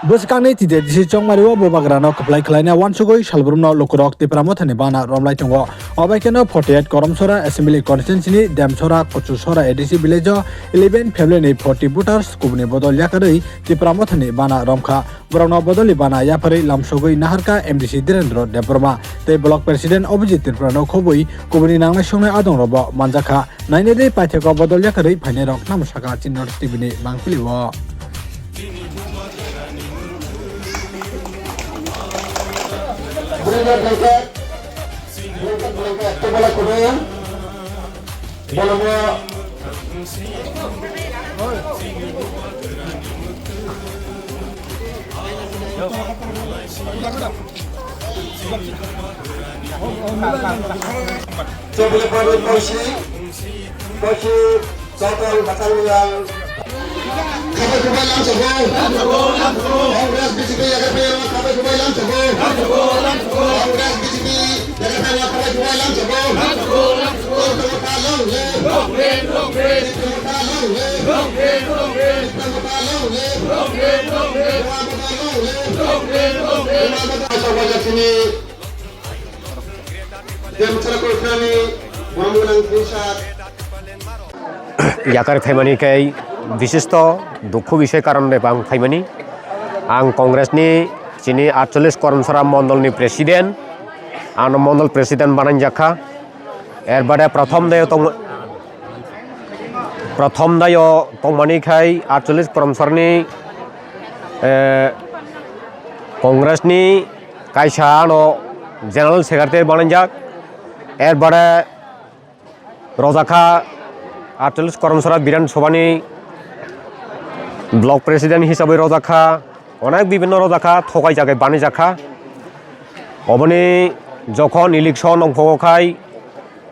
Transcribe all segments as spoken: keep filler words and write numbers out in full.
Bwskangni T T D C chongmario bubagrano kwplai khlaina uansugwi salbrumno lukurok Tipra Mothani bana romlai tongo. Obaikeno forty eight Koromsora Assembly Constituency-ni Demsora, Kuchusora A D C village-o eleven family-ni forty voters kubuni bodol yakarwi Tipra Mothani bana romkha. Borokno bodolni bana yapharwi lamsogwi naharkha M D C Dhirendra Debbarma tei Block President Abhijit Tripurano khobwi kubuni nangnai songnai adongrokbo manjakha. Nainai de paithakgo bodol yakarwi phainairok tamo saka Chinor T V ni bangpili o. Blanket, blanket, blanket, tubala kudu. Bolongno. Chobile Parvin Boisi, Boisi, Chotol Batang Liang. Khabai khubai lamsogo. Congress B J P yakarphaiyarok khabai khubai lamsogo. Congress B J P yakarphaiyarok khabai khubai lamsogo. Tipra Motha long live. Tipra Motha long live. Tipra Motha long live. Tipra Motha long live. Tipra Motha long live. Yakar phaimani khe bishesto dukhu bishoy karon de bang phaimani. Ang Congress ni chini atchollish Koromsora mondol ni president, ano mondol president bananjakha. Er bade prothom de tong, prothom dayo tongmani khai atchollish Koromsora ni, eh, Congress ni kaisa ano general secretary bananjak. Er bade rojakha atchollish Koromsora Bidhan Sabha ni block president hisabwi rojakha, onek bibhinno rojakha, thokai jagai banijakha. Oboni jokhon election ongkhogo khai,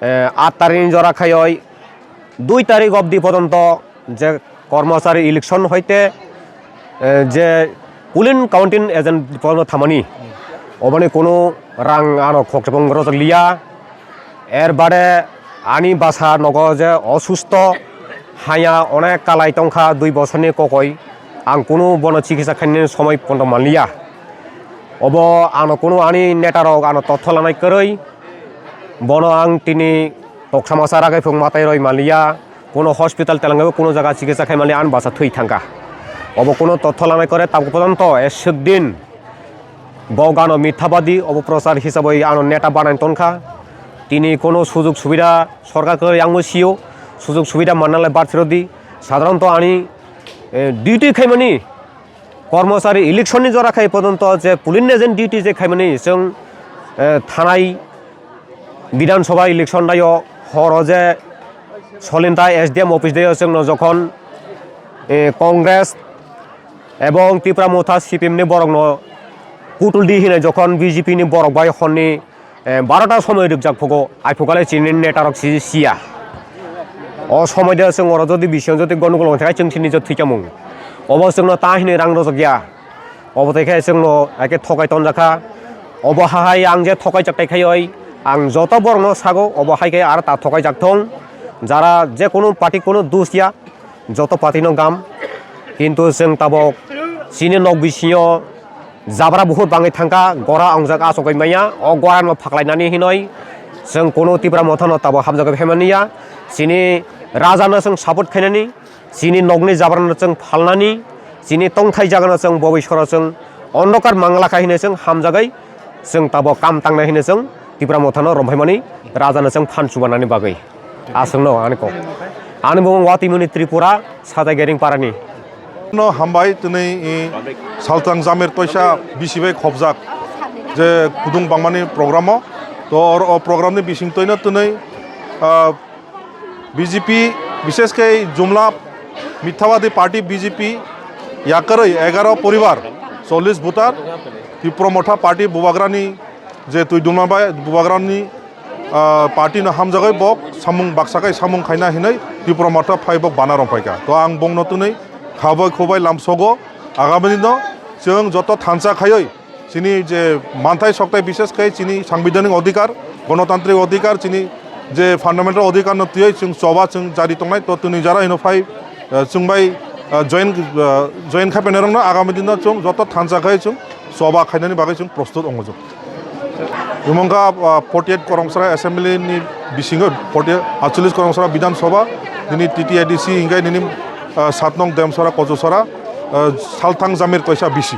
eh, aat tarikh ni jora khaioi dui tarikh obdi pojonto je kormochari election hoite, eh, je polling counting agent pono thamani, oboni kunu rang ano khokchapang rojak liya. Er bade ani basa nogo je osusto haya onek kalai tongkha dui bosorni kokoi, ang kunu bono chikitsa khainani somoi pono manliya. Obo ano kunu ani netarok ano totho lanai kwrwi, bono ang tini toksa masa ragai phung matai roi manliya. Kuno hospital telangabo kuno jaga chikitsa khaimani ani basa thwi thangkha. Obo kuno totho lanai kore tabuk pojonto eswk din bo gano mithabadi obo prochar hisabwi ano neta banai tonkha. Tini kuno sujug subida sorkar kwrwi angbo sio, sujug subida mannalai bar phirodi. Sadharanto ani, eh, duty khaimani kormochari election ni jora khai pojonto je polling agent duty je khaimani chwng, eh, thanai Bidhan Sabha election dayo horo je Solinta S D M office dayo chwngno jokhon, eh, Congress ebong Tipra Motha C P M ni borokno kutul di hinai jokhon B J P ni borok bai honni, eh, barota somoi rwkjak phugo, ai phukale chini netarok si-, siya. O somoi de chwng oro jodi bising jodi gondogol wngkha chwng sini je thwikhamung. Obo chwngno ta hinwi rang rwjakya. Obo tei khe chwngno hai khe thokai tonjakha. Obo hai ang je thokai jak tai khaioi ang joto borokno sago, obo hai khe aro ta thokai jak thung. Jara je kunu party kunu dus ya, joto party no gam. Kintu chwng tabok chini nok bisingo jabra buhur bangwi thangkha, gora ongjak achugwi manya. O gora no phaklainani hinoi chwng kunu Tipra Motha no tabok hamjagwi phaimani ya. Chini raja no chwng support khainani. Chini nokni jabrano chwng phalnani, chini tongthai jagano chwng boboi soro chwng ondokar mangla kha hinwi chwng hamjagwi chwng tabok kam tangnai hinwi chwng Tipra Mothano romphaimani rajano chwng phan chubanani bagwi. Aswkno ani kok. Ani bumung Watimuni Tripura, Sajai Gering Parani. No hambai twnwi, i, Saltang Jamer Toisa bisi bai khobjak je kudung bangmani program o. To oro o program ni bising twino twnwi, ah, B J P, bishesh khe jumla mithawadi party B J P yakarwi egaro poribar, chollish voter, Tipra Motha party bubagrani je twi duma bai bubagrani, ah, party no hamjagwi bok samung baksa khai samung khaina hinwi Tipra Motha phai bok bana romphaikha. To ang bongno twnwi khabai khubai lamsogo agamini no chwng joto thansa khaiwi chini je manthai sokthai, bishesh khe chini sangbidhanik odhikar, gonotantrik odhikar, chini je fundamental odhikar no twiwi chwng choba chwng jari tongnai, to twnwi jara hino phai, eh, chwng bai ah, join, ah, join khai painairokno agami dino chwng joto thansa khai chwng choba khainani bagwi chwng prostut wngo chwng. Bumungkha, ah, forty eight Koromsora assembly ni bisingo forty eight, aatcholish Koromsora Bidhan Sabha, nini T T A D C hinkhe nini, ah, saat nong Demsora, Kojosora, ah, Salthang Jamir Koisa B C.